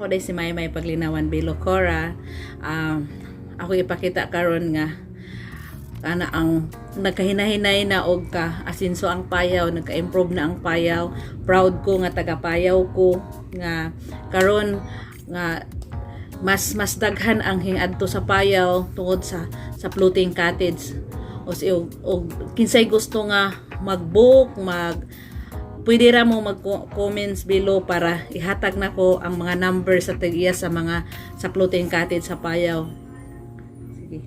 Ako day si Maymay Paglinawan Bilocora. Ako ipakita karon nga ana ang nagkahinahinay na og ka asinso ang Payaw, nagka-improve na ang Payaw. Proud ko nga taga Payaw ko nga karon nga mas mas daghan ang hingadto sa Payaw tungod sa floating cottage. O si og kinsay gusto nga mag-book, pwede ra mo mag-comments below para ihatag nako ang mga number sa tag-iya sa mga sa floating cottage sa Payaw. Sige.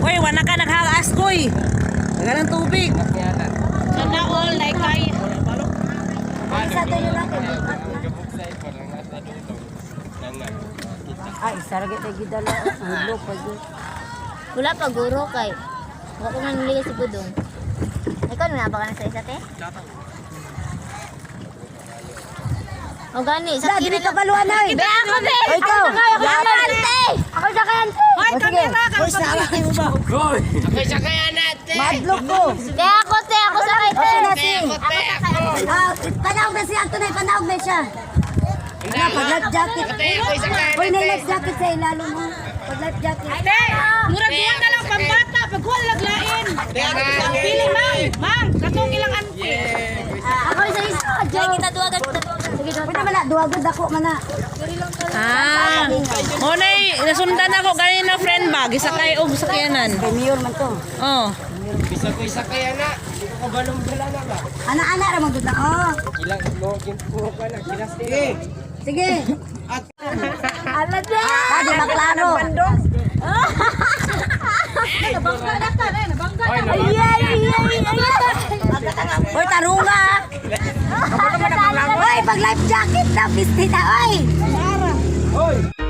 Hoy, wala ka naghagas koy. Dagan ng tubig. Sana all like kay. Ay, saragit ay gidala. Ang pa gyud. Wala pa guro kay. Wa ko man niliga si Budong. Ikaw na ba ka na sa isa te? O gani, sa Sa dili ka baluan ay. Be ako be. Oy, ikaw. Ako sa kayan te. Ako sa kayan te. Hoy, kamera Maadlok ko. Be ako te, ako sa kay te. Asa na si? Ah, panawag na siya Antonay, panawag na siya. Ano, pag life jacket. Hoy, na life jacket sa ilalo mo. Pag life jacket. Te, murag duha na lang pambata, pagkuha lang lain. Pili mang, mang, katong ilang ante. Ako sa isa. Jay kita duwagan, kita duwagan. Sige, Pwede man na, duwagod dako man na. Ah. Mo nay nasundan ako ganina friend ba gisakay og sakyanan. Kay mayor man to. Oh. Bisa ko isa kaya na. Hindi ko kabalong dala na ba? Ana-ana ra man gud na. Oh. Ilang mo kimpo ka na kilas nila. Sige. Ala te. Ah, di ba klaro? Ay ay ay ay. Hoy, tarunga. Hoy, pag life jacket na, pisti na, oy. Hoy!